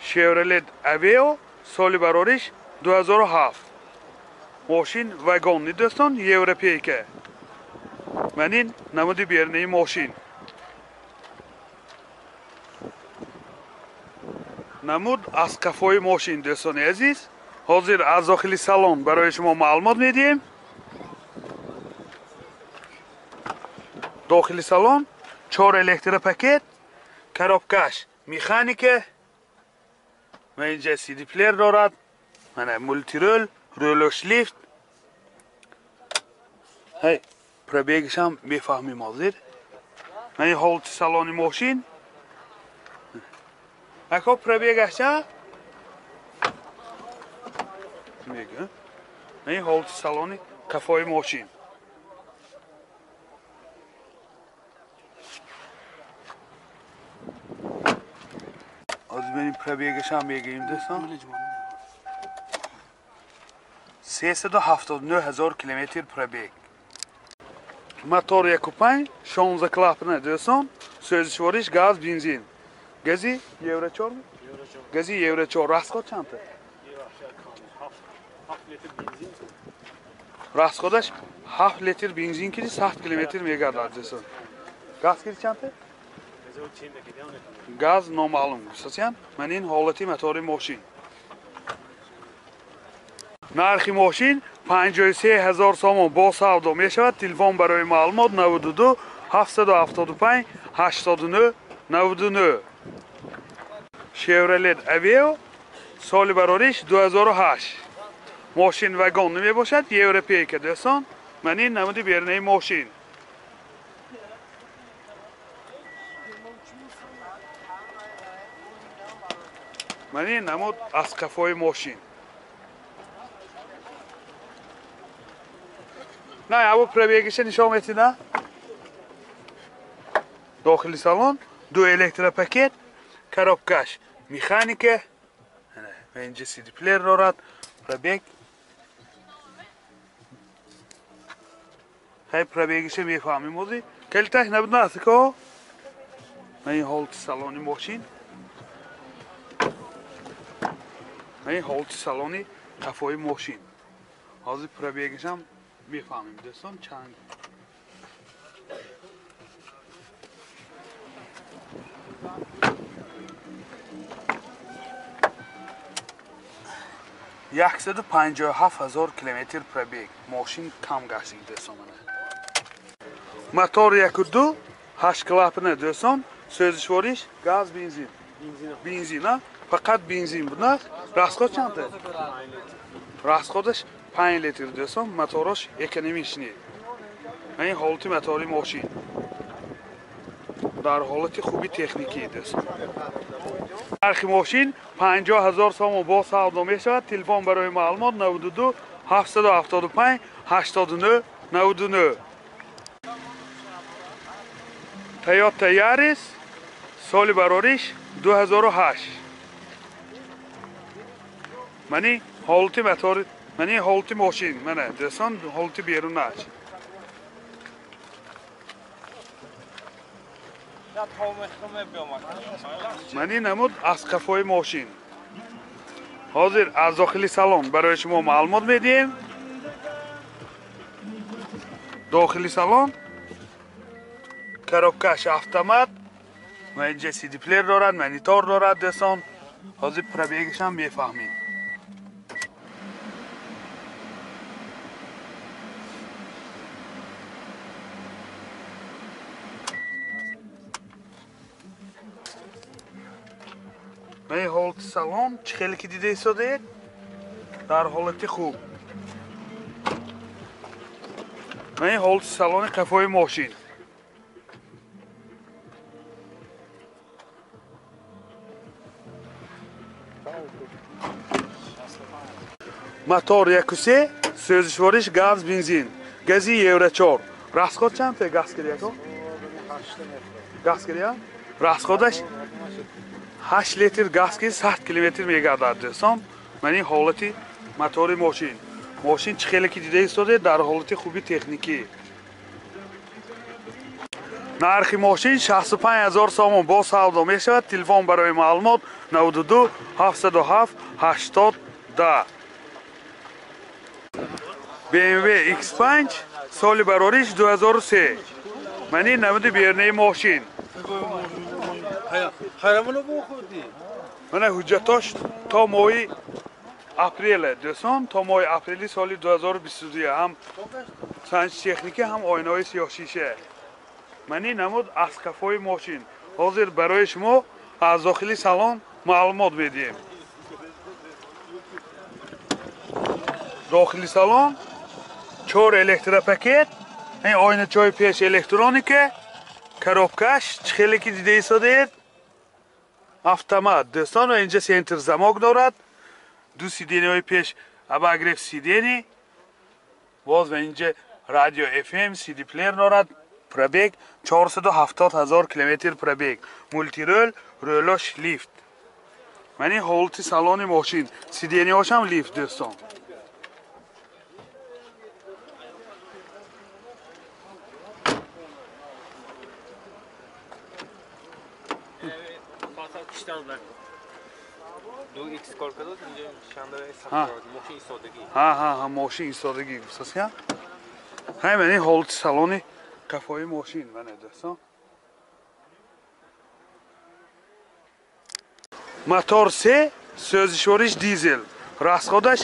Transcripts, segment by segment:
Chevrolet Aveo соли барориш 2007. Мошин вагонни дӯстон, европейка. Ман ин намуди берунаи мошин. Намуд аз қафои мошин дӯстони азиз. Ҳозир аз дохили салон барои шумо маълумот медиҳем. Дохили салон 4 электропакет, коробкаш механика ва инҷа CD плеер дорад, мана мултирол, ролош лифт. Ҳай, пробегашам мефаҳмем ҳозир. Мана ҳолати салони мошин. Ако пробегаш ча? Мегӯ. Мана ҳолати салони қафои мошин. Аз бинем пробегашам мегӯем дӯстон. 379 ҳазор километр пробег. Мотор 1.5, 16 клапана дӯстон. Сӯзишвориш газ, бензин. Гази Евро 4? Гази Евро 4. Расход чанд? 7 литр бензин. Расходаш 7 литр бензин киди 7 километр мегардад дӯстон. Газ киди чанд? Газ номаълум гуфтасян. Ман ин ҳолати мотори мошин. Нархи мошин 53 ҳазор сомон бо савдо мешавад. Телефон барои маълумот 92 775 89 99. Chevrolet Aveo соли барориш 2008. Мошин вагон мебошад, европейка дӯстон. Ман ин намуди берунаи мошин. Ман ин намуд аз қафои мошин. На, абу пробегиша нишон метӣ, на? Дохили салон ду электропакет, коробкаш механика, инҷа CD плеер дорад, пробег. Ҳай пробегиша мефаҳмем ҳозир. Калиташ набуд насико? Ман ин ҳолати салони мошин. Ман ин ҳолати салони қафои мошин. Ҳозир пробегишам мефаҳмем дӯстон чанд. 157 ҳазор километр пробег. Мошин кам гаштиг дӯстон мана. Мотор 1.2, 8 клапана дӯстон. Сӯзишвориш газ, бензин. Бензин, а? Фақат бензин буд, расход чанд? Расходаш 5 литр дӯстон, моторош экономичный. Ин ҳолати мотори мошин. Дар ҳолати хуби техникӣ дӯстон. Нархи мошин 50 ҳазор сомон бо савдо мешавад. Телефон барои маълумот 92 775 89 99. Toyota Yaris соли барориш 2008. Мани ҳолати мотор, мани ҳолати мошин, мана дӯстон ҳолати берунаш. Мани намуд аз қафои мошин. Ҳозир аз дохили салон барои шумо маълумот медиҳем. Дохили салон коробкаш автомат, ва инҷа CD плеер дорад, монитор дорад дӯстон. Ҳозир пробегашам мефаҳмем. Ман ҳолати салон чӣ хеле ки дида истодаед, дар ҳолати хуб. Ман ҳолати салони қафои мошин. Мотор 1.3, сӯзишвориш газ, бензин. Гази Евро 4. Расход чанд газ киди ако? Газ киди? Расходаш 8 литр газ ки 100 километр мегардад дӯстон. Ман ин ҳолати мотори мошин. Мошин чӣ хеле ки дида истодаед, дар ҳолати хуби техникӣ. Нархи мошин 65 000 сомон бо савдо мешавад. Телефон барои маълумот 92 707 80 10. BMW X5 соли барориш 2003. Мани намуди бернаи мошин. Мана ҳуҷҷатош то моҳи апрел дӯстон, то моҳи апрели соли 2022 ҳам санҷи техника, ҳам оинаҳои сиёҳшиша. Мани намуд аз қафои мошин. Ҳозир барои шумо аз дохили салон маълумот медиҳем. Дохили салон 4 электропакет, ин оиначаҳои пеш электроника, коробкаш чӣ хеле ки дида истодаед автомат дӯстон. Ва инҷа центр замок дорад, ду сиденияҳои пеш обогрев сидений, боз ва инҷа радио FM, CD плеер дорад. Пробег 470 000 километр пробег, мултирол, рӯлош лифт. Мани ҳолати салони мошин, сиденияҳошам лифт дӯстон. Мошин истодагӣ гуфтасия. Ҳай мани ҳолати салони қафои мошин мана дӯстон. Мотор 3, сӯзишвориш дизел, расходаш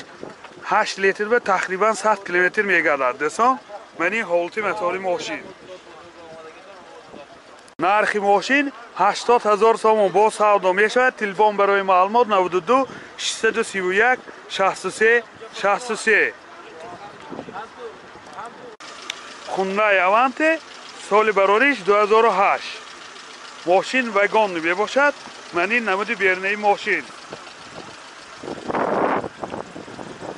8 литр ва тақрибан 100 километр мегардад дӯстон. Мани ҳолати мотори мошин. Нархи мошин 80 000 сомон бо савдо мешавад. Телефон барои маълумот 92 631 63 63. Hyundai Avante соли барориш 2008. Мошин вагон мебошад. Мани намуди бернаи мошин.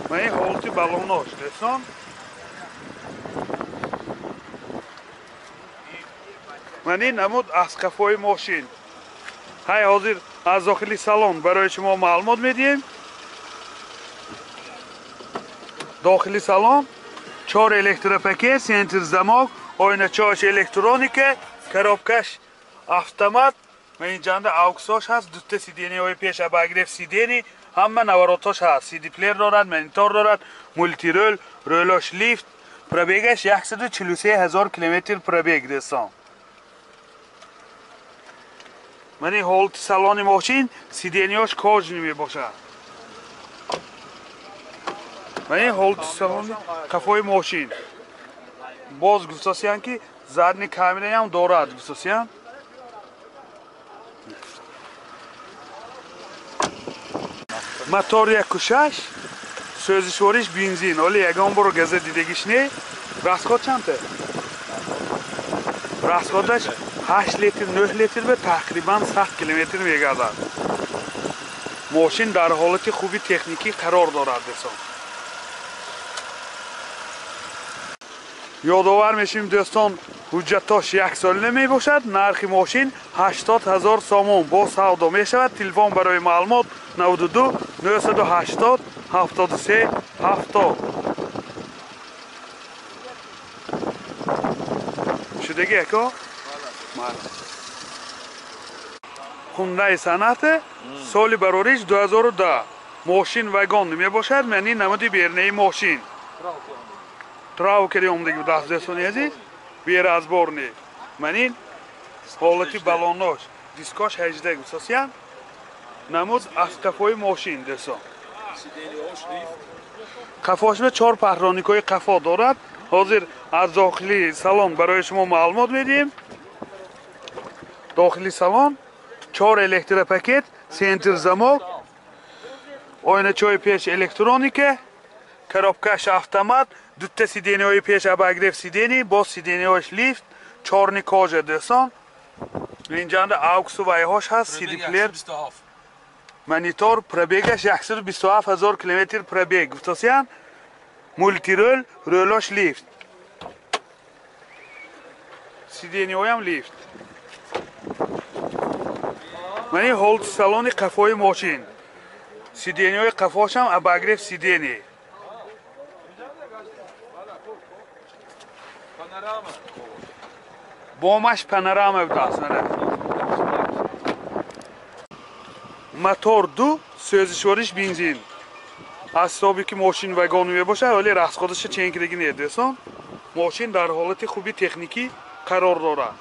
Мани ҳолати балонош дӯстон. Мани намуд аз қафои мошин. Ҳай ҳозир аз дохили салон барои шумо маълумот медиҳем. Дохили салон 4 электропакет, центр замок, оиначаҳош электроника, коробкаш автомат. Ва инҷанда ауксош ҳаст, дута сиденияҳои пеш обогрев сидений, ҳама наворотош ҳаст. CD плеер дорад, монитор дорад, мултирол, рӯлош лифт. Пробегаш 143 000 километр пробег дӯстон. Мани ҳолати салони мошин, сиденияҳош кожаный мебошад. Мани ҳолати салони қафои мошин. Боз гуфтасиян ки задний камераям дорад гуфтасиян. Мотор 1.6, сӯзишвориш бензин. Оли ягон бор газа дидагиш не. Расход чандта? Расходаш 8 литр, 9 литр ва тақрибан 100 километр мегардад. Мошин дар ҳолати хуби техникӣ қарор дорад дӯстон. Ёдовар мешавем дӯстон, ҳуҷҷатош яксола мебошад. Нархи мошин 80 000 сомон бо савдо мешавад. Телефон барои маълумот 92 980 73 70. Шудаги ако? Hyundai Sonata соли барориш 2010. Мошин вагон мебошад. Мани намуди бернаи мошин. Трав кардем омдаги даст дӯстони азиз, беразборни. Манин ҳолати балонош, дискош 18 гусосиян. Намуд аз қафои мошин дӯстон. Қафошма 4 паҳроникҳои қафо дорад. Ҳозир аз дохили салон барои шумо маълумот медиҳем. Дохили салон 4 электропакет, центр замок, оиначаҳои пеш электроника, коробкаш автомат, дута сиденияҳои пеш обогрев сидений, боз сиденияҳош лифт, чорни кожа дӯстон. Инҷанда ауксу вайҳош ҳаст, CD плеер, монитор. Пробегаш 127 000 километр пробег гуфтасиян. Мултирол, рӯлош лифт, сиденияҳоям лифт. Мани ҳолати салони қафои мошин. Сиденияҳои қафошам обогрев сидений. Бомаш панорама будааст. Мотор 2, сӯзишвориш бензин. Аз ҳисоби ки мошин вагон мебошад, вале расходаша ченкидаги не, дӯстон. Мошин дар ҳолати хуби техникӣ қарор дорад.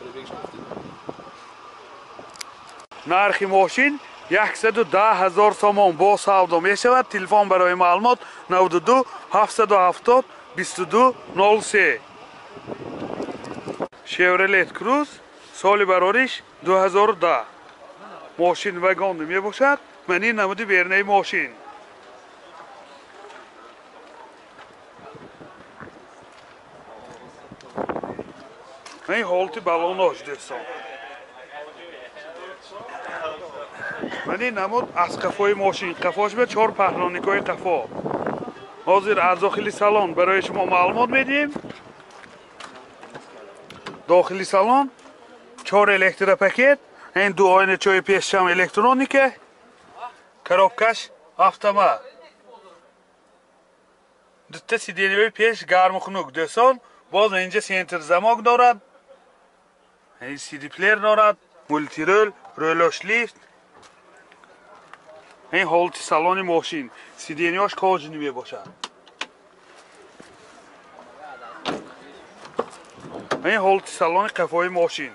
Нархи мошин 110 000 сомон бо савдо мешавад. Телефон барои маълумот 92 770 22 03. Chevrolet Cruze соли барориш 2010. Мошин вагон мебошад. Ман ин намуди бернаи мошин. Ман ҳолати балонош, дӯстон. Ман ин намуд аз қафои мошин. Қафош ба 4 паҳлоникҳои қафо. Ҳозир аз дохили салон барои шумо маълумот медиҳем. Дохили салон 4 электропакет, ин ду оиначаҳои пешшам электроника, коробкаш автомат. Дута сиденияҳои пеш гарму хунук, дӯстон. Боз инҷа центр замок дорад, ин CD-плеер дорад, мултирол, рӯлош лифт. Ин ҳолати салони мошин. Сиденияҳош кожини мебошад. Ин ҳолати салони қафои мошин.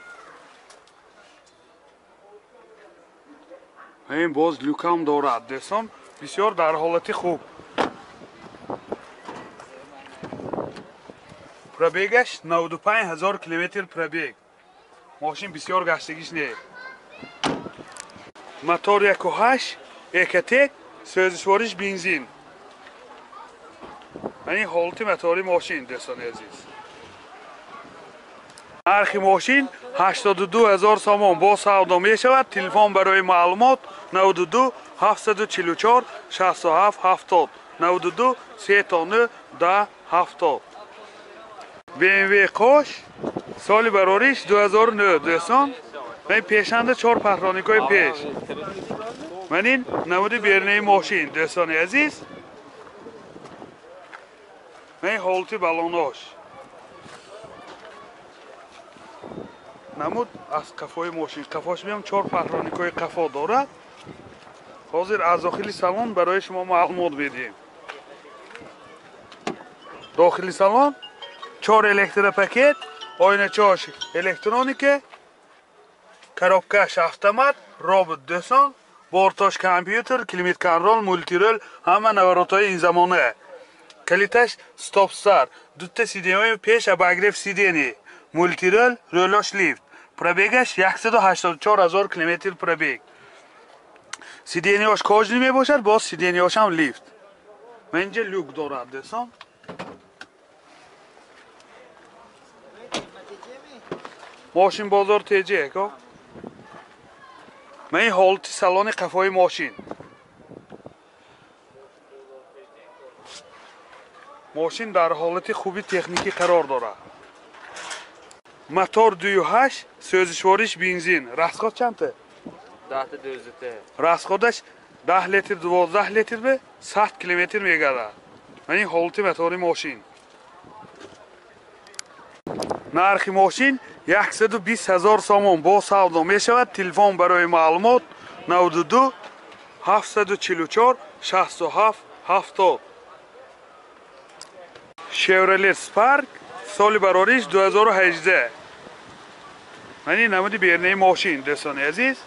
Ин боз люкам дорад, дӯстон. Бисёр дар ҳолати хуб. Пробегаш 95 000 километр пробег. Мошин бисёр гаштагиш не. Мотор 1.8 Экотек, сӯзишвориш бензин. Ин ҳолати мотори мошин, дӯстони азиз. Нархи мошин 82 000 сомон бо савдо мешавад. Телефон барои маълумот 92 744 67 70 92 39 10 70. BMW қош соли барориш 2009, дӯстон. Ман пешанда 4 паҳлоникҳои пеш. Ман ин намуди бернаи мошин, дӯстони азиз. Ман ҳолати балонош. Намуд аз қафои мошин. Қафош меам 4 паҳлоникҳои қафо дорад. Ҳозир аз дохили салон барои шумо маълумот медиҳем. Дохили салон 4 электропакет, оиначаҳош электроника, коробкаш автомат, робот, дӯстон, бортош компютер, климат-контрол, мултирол, ҳама наворотҳои ин замона. Калиташ стоп-стар, дута сиденияҳои пеш обогрев сидений, мултирол, рӯлош лифт. Пробегаш 184 000 километр пробег. Сиденияҳош кожини мебошад, боз сиденияҳошам лифт. Ва инҷа люк дорад, дӯстон. Мошин бозор теҷе, ко? Ман ин ҳолати салони қафои мошин. Мошин дар ҳолати хуби техникӣ қарор дорад. Мотор 2.8, сӯзишвориш бензин. Расход чандта? 10-12. Расходаш 10 литр, 12 литр бе 100 километр мегардад. Ман ин ҳолати мотори мошин. Нархи мошин 120 000 сомон бо савдо мешавад. Телефон барои маълумот 92 744 67 70. Chevrolet Spark соли барориш 2018. Ман ин намуди бернаи мошин, дӯстони азиз.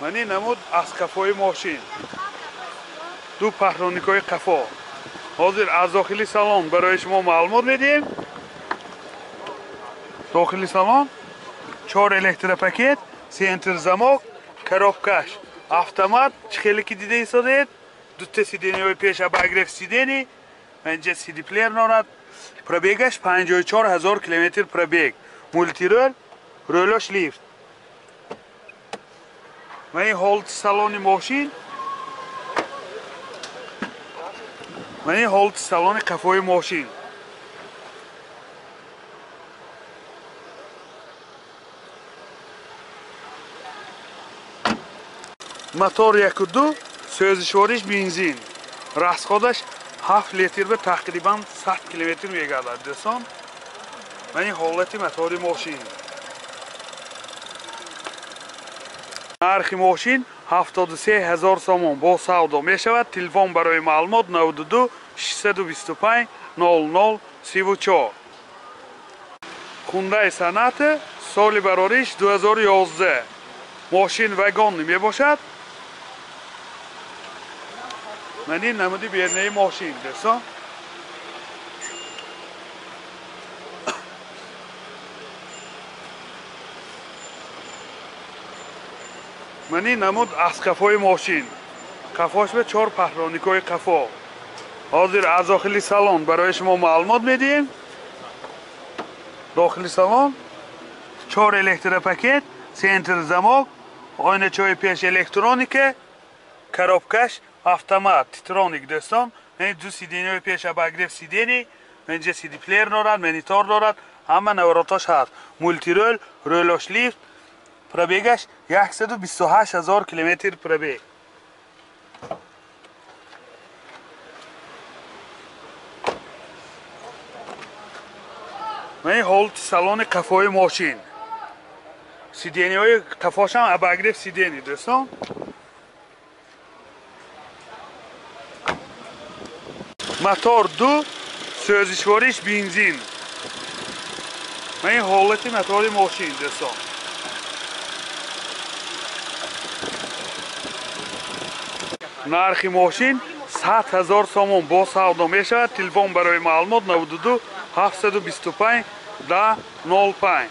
Ман ин намуд аз қафои мошин. Ду паҳлоникҳои қафо. Ҳозир аз дохили салон барои шумо маълумот медиҳем. Дохили салон 4 электропакет, центр замок, коробкаш автомат, чӣ хеле ки дида истодед, дута сиденияҳои пеш обогрев сидений, инҷа CD-плеер дорад. Пробегаш 54 000 километр пробег. Мултирол, рӯлош лифт. Ва ин ҳолати салони мошин. Ва ин ҳолати салони қафои мошин. Мотор 1.2, сӯзишвориш бензин. Расходаш 7 литр ба тақрибан 100 километр мегардад дӯстон. Ман ин ҳолати мотори мошин. Нархи мошин 73 ҳазор сомон бо савдо мешавад. Телефон барои маълумот 92 625 00 34. Хундай Соната соли барориш 2011. Мошин вагон мебошад. Ман ин намуди бернаи мошин дӯстон. Ман ин намуд аз қафои мошин. Қафош ба 4 паҳроникҳои қафо. Ҳозир аз дохили салон барои шумо маълумот медиҳем. Дохили салон 4 электропакет, центр замок, ойначаҳои пеш электроника, коробкаш автомат, титроник дӯстон. Ин ду сиденияҳои пеш обогрев сидений, инҷа сидиплеер дорад, монитор дорад, ҳама наворотош ҳаст. Мултирол, рӯлош лифт, пробегаш 128 ҳазор километр пробег. Ман ин ҳолати салони қафои мошин. Сиденияҳои қафошам обогрев сидений дӯстон. Мотор 2, сӯзишвориш бензин. Ман ин ҳолати мотори мошин дӯстон. Нархи мошин 100 ҳазор сомон бо савдо мешавад. Телефон барои маълумот 92 725 10 05.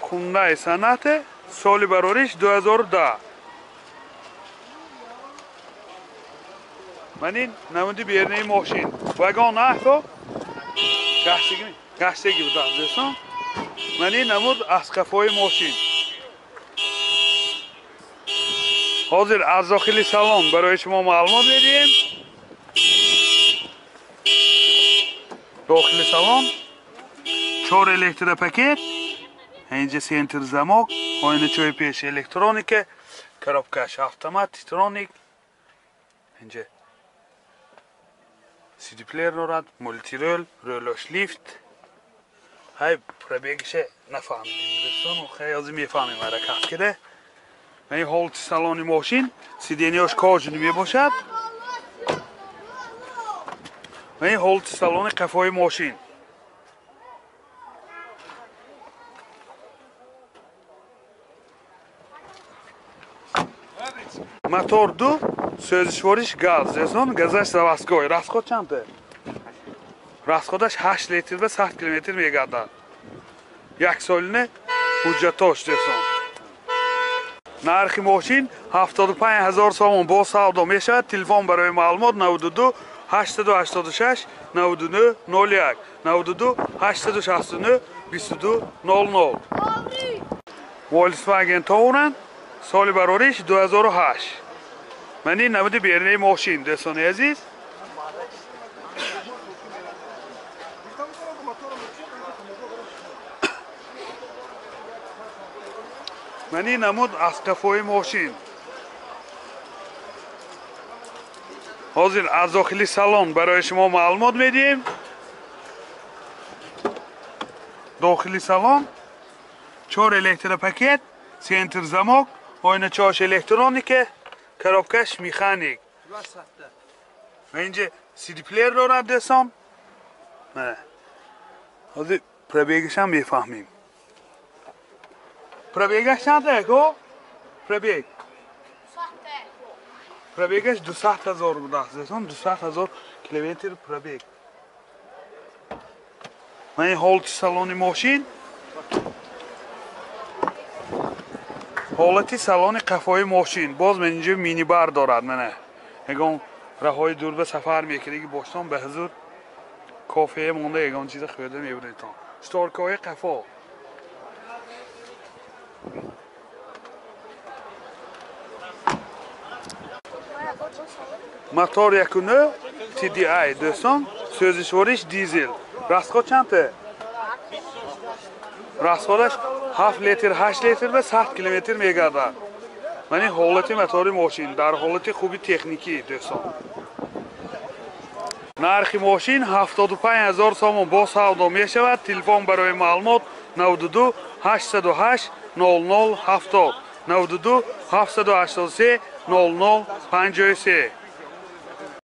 Хундай Соната соли барориш 2010. Ман ин намуди бернаи мошин. Вагон ахо гаштаги буда дӯстон. Ман ин намуд аз қафои мошин. Ҳозир аз дохили салон барои шумо маълумот медиҳем. Дохили салон 4 электропакет, инҷа центр замок, ойначаҳои пеш электроника, коробкаш автомат, титроник, инҷа сидиплеер дорад, мултирол, рӯлош лифт. Ҳай пробегиша нафаҳмидем дӯстон, хай ҳозир мефаҳмем ҳаракат кида. Ман ин ҳолати салони мошин, сиденияш кожаный мебошад. Ман ин ҳолати салони қафои мошин. Мотор 2, сӯзишвориш газ дӯстон, газаш заводской. Расход чанд? Расходаш 8 литр ба 100 километр мегардад. Як солина ҳуҷҷатош дӯстон. Нархи мошин 75 ҳазор сомон бо савдо мешавад. Телефон барои маълумот 92 886 99 01 92 869 22 00. Volkswagen Touran соли барориш 2008. Ман ин намуди бернаи мошин дӯстони азиз. Ман ин намуд аз қафои мошин. Ҳозир аз дохили салон барои шумо маълумот медиҳем. Дохили салон 4 электропакет, центр замок, ойначаҳош электроника, коробкаш механик. Ва инҷа сидиплеер дорад дӯстон. Ҳозир пробегашам мефаҳмем. Пробегаш чанд ако? Пробег. Пробегаш 200 ҳазор будааст дӯстон, 200 ҳазор километр пробег. Ман ин ҳолати салони мошин. Ҳолати салони қафои мошин. Боз ман инҷо минибар дорад мана. Ягон роҳҳои дур ба сафар мекунед, боштон ба ҳузур кофе монда ягон чиза хӯрда мебуредтон. Шторкаҳои қафо. Мотор 1.9 TDI дӯстон, сӯзишвориш дизел. Расход чанд? Расходаш 7 литр, 8 литр ба 100 километр мегардад. Мани ҳолати мотори мошин дар ҳолати хуби техникӣ, дӯстон. Нархи мошин 75 000 сомон, бо савдо мешавад. Телефон барои маълумот 92 808 00 70, 92 783 00 53.